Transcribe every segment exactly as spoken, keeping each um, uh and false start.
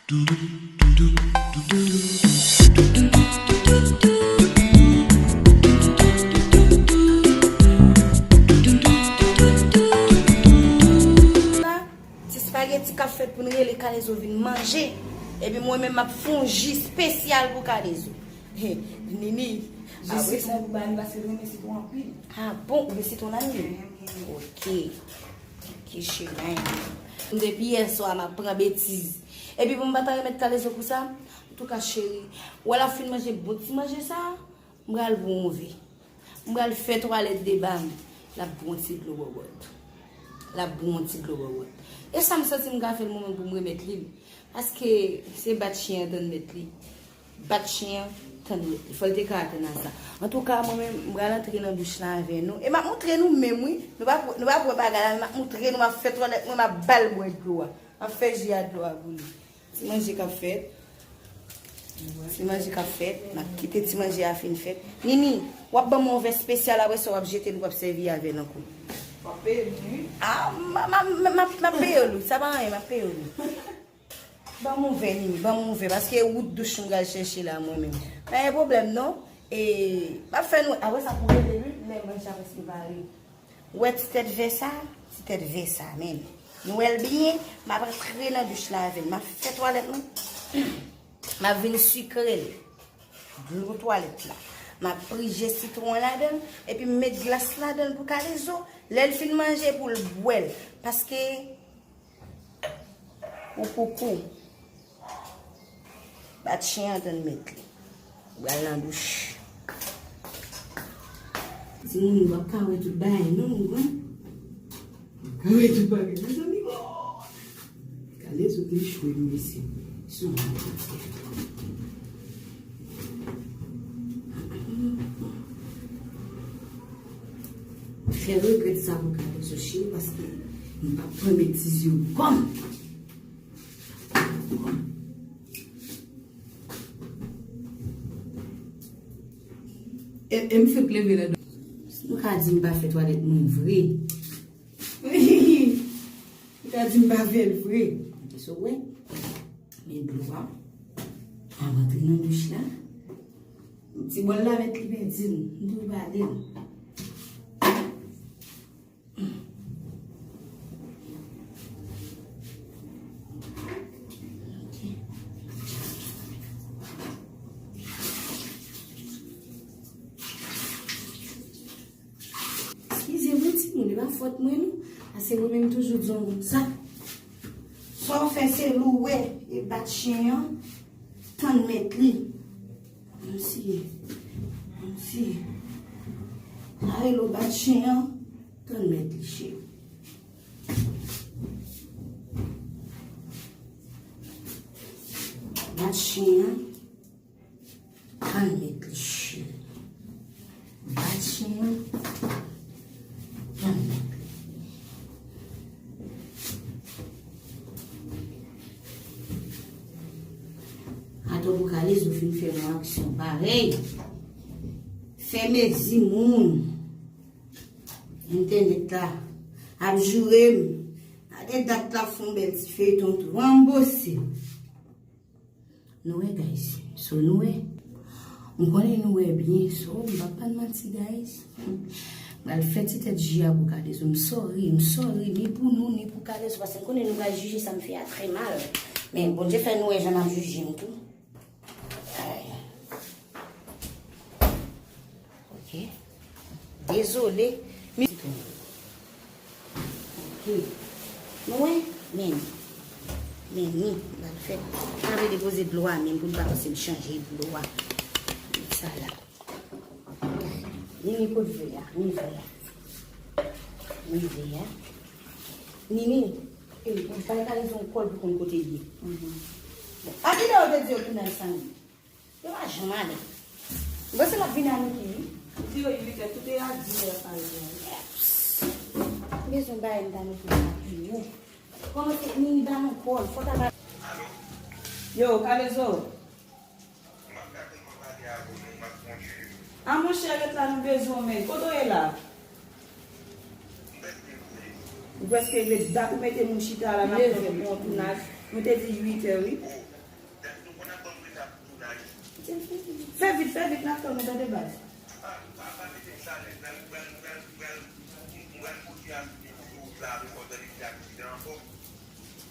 Ti spageti k ap fèt pou n rele Kalezo vin manje. Epi mwen menm m ap fè yon ji espesyal pou Kalezo. He, Nini, apre sa pou ba li paske l renmen sitwon anpil. Ah bon, ou gen sitwon la menm? Ok. Ok, cheri. Depi yè swa m ap pran betiz. Epi pou m pa ta remèt Kalezo pou sa, antouka cheri, ou wè l ap fin manje bon ti manje sa, m pral pran yon vè. M pral fè twalèt de bam. L ap bwè yon ti dlo bòbòt. L ap bwè yon ti dlo bòbòt. E sa m santi m ka fè l mwen menm pou m remèt li l. Paske se bat chen an tann mèt li. Bat chen an tann mèt li. Fò l te ka atann a sa. Antouka, mwen menm, m pral antre nan douch la avè nou. E m ap montre nou menm, wi. Nou pa, nou pa wè bagay la, men m ap montre nou, m ap fè twalèt mwen, m ap ba l bwè dlo a. M ap fè ji a dlo a pou li. Ti manje k ap fèt. Ti manje k ap fèt. N ap kite ti manje a fin fèt. Nini, w ap ban m yon vè espesyal, apre sa w ap jete l, w ap sèvi avè l ankò. W ap peye m, wi. Ah, m, m, m, m, m ap peye w, wi. Sa pa anyen, m ap peye w, wi. Ban m yon vè, Nini, ban m yon vè, paske wout douch m pral chèche la, mwen menm. Pa gen pwoblèm, non. E, m ap fè nou, apre sa, pou rele, wi, lè manje a prèske pare. Ou wè ti tèt vè sa? Ti tèt vè sa menm. Nou wè l byen? M ap antre nan douch la avè l. M ap fè twalèt mwen. M ap vin sikre l. Dlo twalèt la. M ap prije sitwon ladan l. Epi m met glas ladan l pou Kalezo. Lè l fin manje, pou l bwè l. Paske Ou koukou. Bat chen an tann mèt li. Ou pral nan douch. Timoun, ou p ap ka wè tout bagay, non, ou konprann? Ou p ap ka wè tout bagay, mezanmi, oh! Kalezo te chwe m, mesye. Son. Fè regrèt sa pou Kalezo cheri, paske m p ap pran betiz yo kòm. E, e m fèk leve la. Nou ka di m pa fè twalèt mwen vre. Nou ka di m pa fè l vre. Gade sa w wè. Men dlo a. Al antre nan douch la. Ti bòl la mèt li pèdi l. M tou bale l. Eskize mwen, timoun, e pa fòt mwen, non. Paske mwen menm toujou di w sa. Sa w fè se louwe, e bat chen an, tann mèt li. Ann siye. Ann siye. Sa rele w bat chen an, tann mèt li, cheri. Bat chen an, tann mèt li, cheri. Bat chen an, tann mèt li. Atò pou Kalezo fin fè yon aksyon parèy. Fè mezi moun. Entènèt la ap joure m. Pa gen dat l ap fè yon bèl ti feyton tou. Ranbose. Nou wè, guys. So, nou wè. M konnen nou wè byen. So, m p ap pa n manti, guys. M pral fè ti tèt ji a pou Kalezo. M sorry, m sorry. Ni pou nou, ni pou Kalezo. Paske m konnen nou pral jije sa m fè a trè mal. Men Bondye fè nou wè jan n ap jije m tou. Ay. Ok. Dezole. Mi- Ok. Nou wè? Men. Men ni. Ba l fè. Pa vle depoze dlo a menm pou l pa panse m chanje dlo a. Sa la. Nini, pot vè a. Ni vè a. Ni vè a. Nini. Ey, ou bay Kalezo yon kòl pou konn kote l ye. Bon, a kilè yo te di yo tounen al samdi? Yo pa janm ale. Bon, se l ap vin Aniki, wi. Ou di yo uit è, tout e a dis è pa rive. Yeps. M bezwen bay m ta mete sa pi wo. Kòman se Nini ba nou kòl, fò ta ba. Yo, Kalezo. A monchè, ret la, nou bezwen w, men. Kote w ye la? Ou prèske rive. Dat ou mete moun chita la, n ap fè yon tounaj. Nou te di uit è, wi. Fè vit, fè vit, n ap tann ou, tande baz.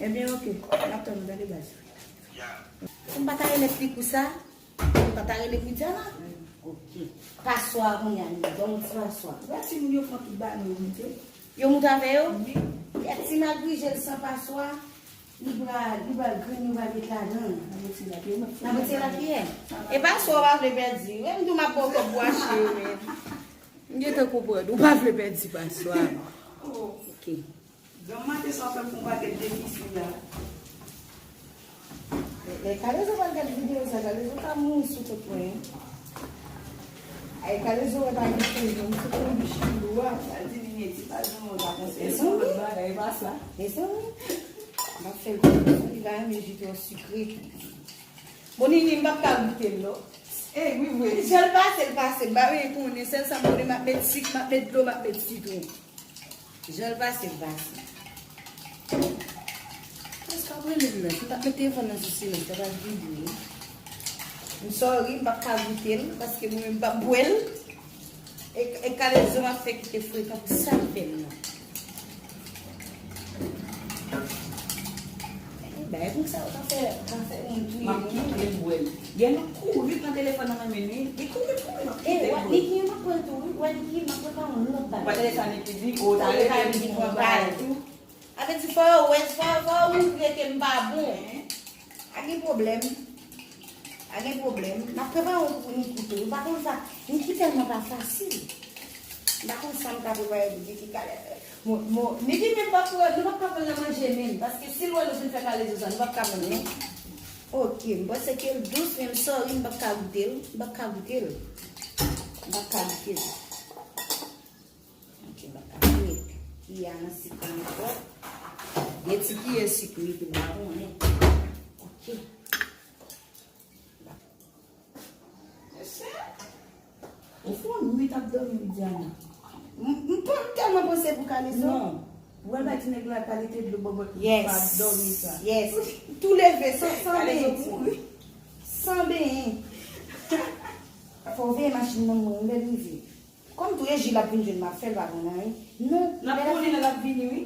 Ebyen, oke, n ap tann ou, tande baz. Pou m pa ta remèt li kou sa, pou m pa ta rele Widiana. Oke. Paswa, kounye a, li ban yon ti paswa. Wè timoun yo pran tout bagay yo moute. Yo moute avè yo? Wi. Kèt ti magri jel san paswa. Li pral, li pral grenn, li pral met ladan. N ap retire lapiyè. N ap retire lapiyè. E paswa w pa vle pèdi. Menm tou m ap ba w kòb pou achte yo, men. M gentan konprann. Ou pa vle pèdi paswa. Oke. Granm maten sa w fè pou yon pakèt de pis wi la. Lè Kalezo pral gad videyo sa, Kalezo ka mouri sou kont mwen. Ay, Kalezo wè pa gen sezon, m sou konbich lou a. Sa di li gen ti pa jan mwen pa konseye. Mezanmi. Lòt bagay, e pa sa. Mezanmi. M ap fè l konbich, li pa renmen ji twò sikre. Bon, Nini, m p ap ka goute l, non. E, wi, vre. Jan l pase, l pase. M pa vle konnen. Sèl sa m konnen, m ap met sik, m ap met dlo, m ap met sitwon. Jan l pase, l pase. Prèske ap rele m nan. Si m t ap met telefòn nan sou silans, sa pral vibre. M sorry, m p ap ka goute l, paske mwen menm m p ap bwè l. E, e Kalezo m ap fè kite frekan pou sa l fè m nan. E, bagay konsa yo ka fè, ka fè moun touye moun. M ap kite l bwè l. Gen nou kouri pran telefòn nan men li. Li kouri, kouri, m ap kite l bwè l. Niki, m ap pran l tou, wi. Wè, Niki, m ap pran yon lòt bagay. Ou pa tande sa Niki di? O, talè Niki di pran bagay tou. A vle di fò yo wè, fò, fò yo montre ke m pa bon. Pa gen pwoblèm. Pa gen pwoblèm. M ap prepare yon kou pou Niki tou. Ou pa konn sa. Niki tèlman pa fasil. M pa konn sa m ka prepare pou Niki. Kale, mo, mo, Niki menm p ap pran, nou p ap ka pran nan manje menm. Paske si l wè nou fin fè Kalezo sa, nou p ap ka pran non. Oke, m panse ke l dous, men m sorry, m p ap ka goute l. M p ap ka goute l. M p ap ka goute l. Ok, m ap ka fouye kiyè a nan sik la ankò. De ti kiyè sik wi, pou m pa konnen. Ok. Mesye, ou fè yon nwit ap dòmi, Widiana. M, m pa tèlman panse pou Kalezo. Non. Ou wè bay ti nèg la kalite dlo bòbòt pa dòmi sa. Yes. Tou leve, san, san benyen. San benyen. Fò w veye machin nan mwen, lè l rive. Kòm tou e Jil ap vin jwenn m ap fè l pa konn anyen. Non, n ap konnen lè l ap vini wi.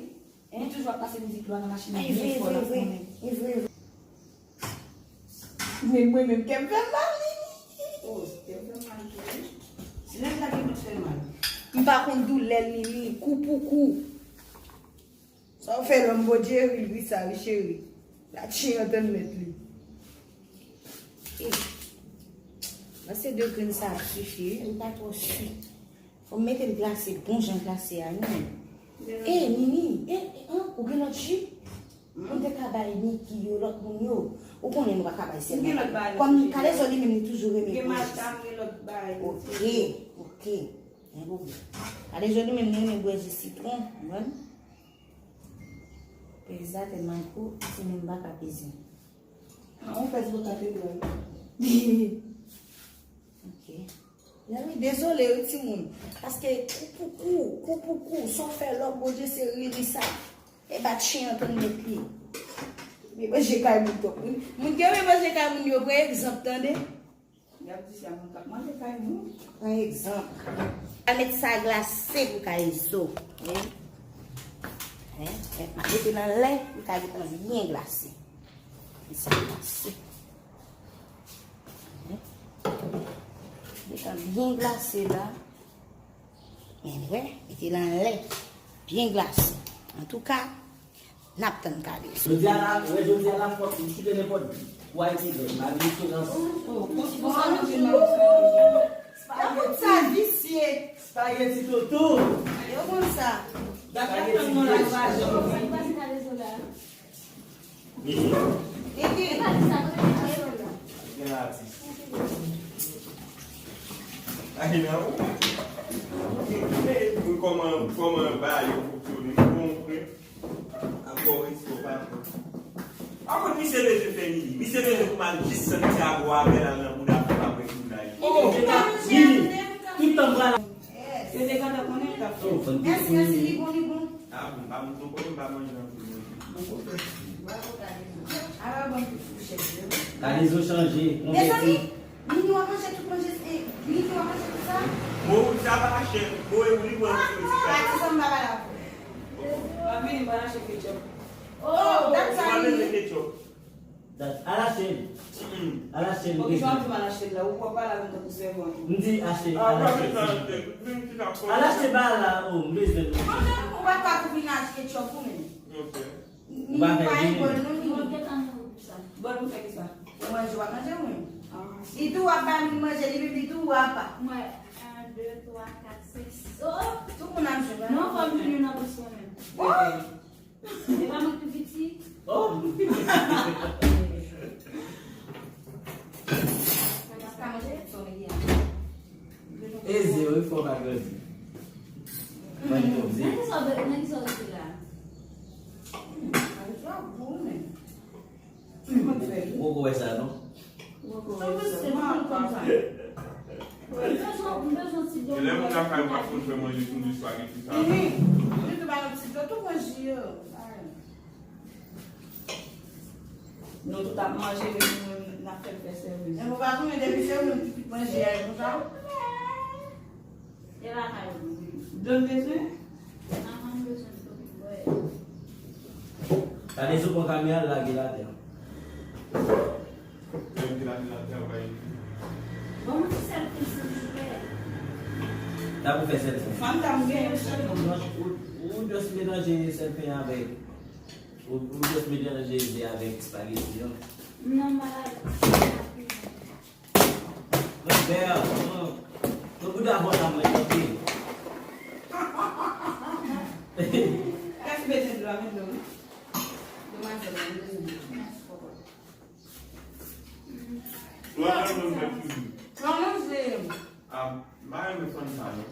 Li toujou ap pase mizik dlo a nan machin nan byen fò l ap konnen. E vre, vre. Men mwen menm kè m fè m mal wi. Oh, kè m fè m mal tou wi. Si nèg la gen pou fè mal. M pa konn doulè l Nini, kou pou kou. Sa w fè lòm Bondye ri l wi sa wi cheri. La chen an tann mèt li. Eh. Nan se de grenn sa ap sifi wi, m pa twò si. Fò m mete l glase bon jan glase a wi. Eh Nini, eh, eh, an, ou gen lòt ji? Ou te ka bay Niki yo, lòt moun yo. Ou konnen nou pa ka bay sèl. Kòm Kalezo li menm li toujou renmen bouyi. Ok, ok. Gen pwoblèm. Kalezo li menm li renmen bwè ji sitwon, ou konprann? Peze atè Mayko, si menm pa ka peze. Ah, on pèse pou katedral. Ok. Zanmi, dezole wi timoun. Paske kou pou kou, kou pou kou, sa w fè lòm Bondye se ri ri sa. E bat chen an tann mèt li. Men manje kay moun twòp. Moun, moun ki renmen manje kay moun yo pran egzanp tande. Y ap di sa moun k ap manje kay moun. Pran egzanp. Al met sa glase pou Kalezo. Wi. Hein? M ap mete nan lè, li ka gentan byen glase. Met sa glase. Hein? Gentan byen glase la. Men wè, mete l anlè. Byen glase. Antouka, n ap tann Kalezo. Jodi a la, wè jodi a la fòk m kite nenpòt bwa ete vè. M pa gen esperans. Spaghetti. Sa visye. Spaghetti toto. Yo konn sa. Spaghetti. Nini. Nini. Gen atis. Ay, nan ou. Kòman, kòman ba yo fonksyone, m konprann. Ankò resto pa bon. Ankò misye bezwen fè Nini. Misye bezwen pou m al jis Santiago avè l al nan bouda pou m ap retounen Ayiti. Oh, Nini. Tout tan m pral. Se te gade konnen l t ap fè. Mèsi, mèsi, li bon, li bon. Ah, bon, pa moun kote m pa manje nan tout moun. Kalezo chanje, konvèti. Mezanmi, Nini Niki, w ap mache pou sa? Bon, sa pa chè. Bon, e ou li pran pou sa. Pati sa m pa pale avè w. M ap vini, m pral achte ketchup. Oh, dat sa li ye. Ou pa bezwen ketchup. Dat, al achte l. Mm-mm. Al achte l. Poukisa w ap di m al achte l la? Ou pwòp pale avè m tankou sèvant ou. M di achte, al achte. Al achte ba la, oh, m bezwen l. Mwen menm, ou pa ka pou vin achte ketchup ou menm. Ok. Ou pa fè vini. Bòl nou fè kisa? Ou manje, w ap manje, wi. Li tou w ap ba moun manje, li menm li tou w ap. Mwen, un, deux, trois, quatre, cinq, six. Oh, oh. Tout moun ap jwe. Non, fò m vin youn an plis mwen menm. Oh! E pa mwen ki pi piti. Oh! Eze, wi, fò w ka grandi. Mwen, m eze. Nan ki sa w, nan ki sa w rete la? Avèk la, bon, men. Ou poko wè sa, non? Ou poko wè sa. Sa se moun konsa. M bezwen, m bezwen ti dlo. E lè moun lakay ou pa konn fè manje, tou di espageti sa. Mhm. Ou di tou ba yon ti dlo, tou manje yo. Nou tout ap manje, men nou menm n ap fè l fè sèvis. Men ou pa konnen depi se ou menm ki manje a, e konsa? E lakay ou tou wi. Dlo m bezwen? Ahan, m bezwen dlo pou m bwè. Gade sou pran kamera l lage l atè. Lè m te lage l atè, bay. Bon, m ti sèl pen silvouplè. Sa pou fè sèl pen. Fanm ta m gen yon sèl pen. Ou, ou just melanje sèl pen avèk, ou, ou just melanje ze avèk espageti an. Non, malad. Mwen fè, mwen, mwen bouda bò la mwen, tande. Kèk ti bezwen dlo a, men dlo wi. Demwazèl la, m bezwen dlo. Mèsi papa. Mwen manje. Mwen manje. Ah, m pa renmen Fanta non.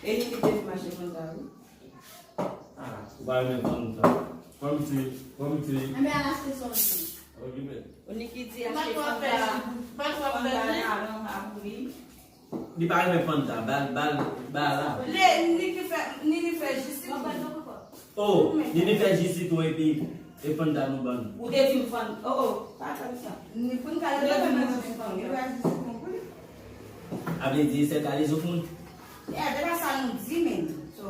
E li ki te vin mache Fanta wi. Ah, ou pa renmen fanm sa. Fanm se, fanm se. Enben, al achte sa w vle. Okipe. Ou Niki di achte Fanta, Fanta nan, nan pou li. Li pa renmen Fanta, bal, bal, bal la. Li, Niki fè, Niki fè jis li. Oh, Niki fè jis li tou epi, e Fanta nou ban. Ou te di m Fanta, oh, oh, pa fè m sa. Ni pou n ka leve nan jis li, li pa jis li pou li. A vle di, se kalezo pou nou. E, se pa sa nou di, men. So,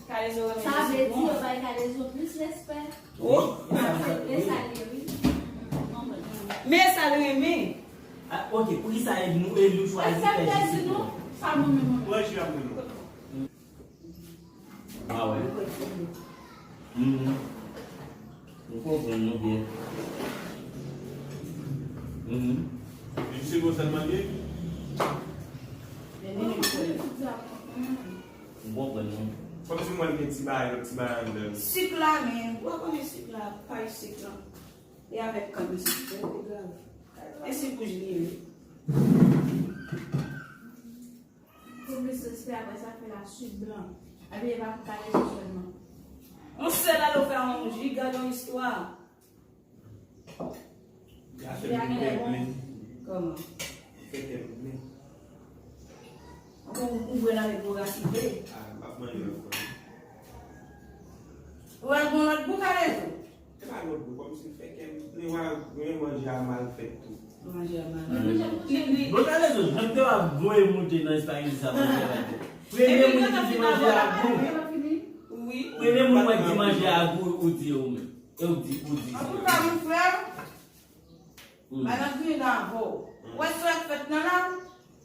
kalezo renmen jis pou nou. Sa vle di, yo bay kalezo plis respè. Oh, e sa, e sa li ye, wi. Men sa l renmen. Ah, ok, poukisa e nou, e nou chwazi fè jis li? Sa bon, men mwen. Mwen, jis ap nou. Ah, wè. Mhm. Ou konprann nou byen. Mhm. Li se konsa l mande? Ou konprann nou. Kòmsi mwen gen ti bagay, lòt ti bagay anndan. Sik la, men. Ou pa konnen sik la, pay sik la. E avèk kann sik, se pi grav. E sik wouj li ye, wi. Pou plis respè, apre sa, fè la swit blan. Epi, e pa pou kalezo sèlman. On sèl alo fè yon wouj, li gade yon istwa. Li a fè m plen. Kòman? Li fè kè m plen. Ankò ou, ou bwè l avèk gwo rasin vre. Ah, m ap manje ankò. Ou al gon lòt bou kalezo? E pa lòt bò, kòmsi l fè kè m plen, wè, manje a mal fèt tou. Manje a mal fèt. Bon, kalezo, jan te w ap voye monte nan espageti sa, manje a mal fèt. Premye moun ki di manje a gou. Wi. Premye moun mwen di manje a gou, ou di ou menm. E ou di, ou di. Antouka, mon frè, hmm, madan griyen nan avè w. Ou wè sa k fèt nan la?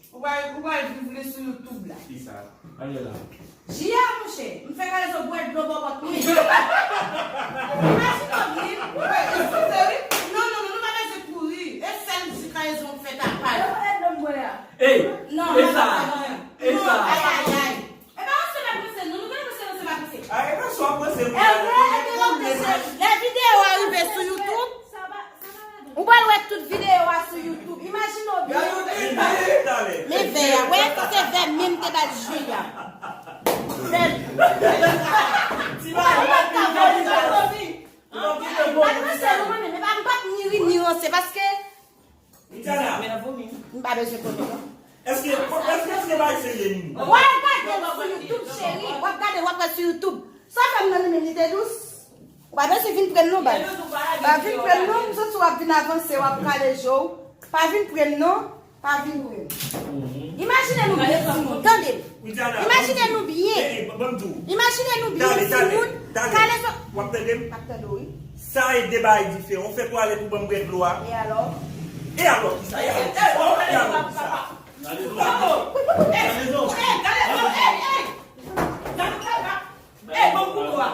Ou pral, ou pral viv li sou YouTube la. Kisa? Ale la. Jia, monchè, m fè kalezo bwè dlo bò pòt mwen. Imajine w vin, ou wè, eskize wi. Non, non, non, nou pa bezwen kouri. E sèl ji kalezo m fè ta pal. Yo, e dlo m bwè a. Ey, non, e sa, e sa. Ay, ay, ay. E pa yon sèl ap panse, non, nou pa panse, nou se pa panse. Ay, e pa sou ap panse. E vre, e vre, lè videyo a rive sou YouTube, ou pral wè tout videyo a sou YouTube. Imajine w byen. Men vè a, wè, se vè menm te bat ji a. Vè. Ti bagay la, ti bagay la. Ay, pa panse, non, men, men pa, m p ap ni ri, ni ranse, paske M pa bezwen konnen, non. Èske, èske, èske bay serye, Nini? W al gade l sou YouTube, cheri. W ap gade, w ap wè sou YouTube. Sa fè m nan li menm, li te dous. Ou pa bezwen vin pre m, non, baz. Pa vin pre m, non. M santi w ap vin avanse, w ap kale je w. Pa vin pre m, non. Pa vin wè m. Imajine nou byen, timoun. Tande m. Imajine nou byen. Imajine nou byen, timoun. Kalezo. W ap tande m? M ap tande w, wi. Sa e de bagay diferan. Ou fè pwale pou ban m bwè dlo a. E alò? E alò ki sa? E alò ki sa? E alò ki sa? Kalezo. Kalezo. Gade sa, gade sa. Ey, ban m kouto a.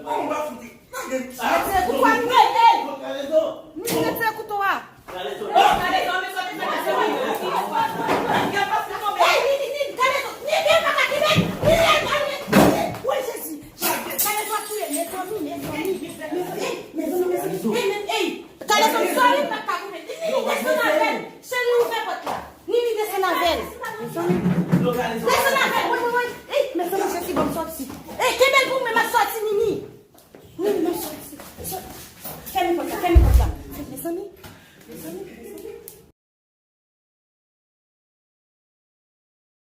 Bon, m pa fouti. Retire kouto a, nou. Retire kouto a. Ey, Nini, Nini, gade sa. Nini, pa ka kenbe. Nini, gade. Woy, Jezi. Gade sa, touye. Mezanmi, mezanmi. Mezanmi, mezanmi, mezanmi. Ey, men, ey. Kalezo, sòri, m pa ka kenbe. Nini, desann avè l. Cheri, ouvè pòt la. Nini, desann avè l. Desann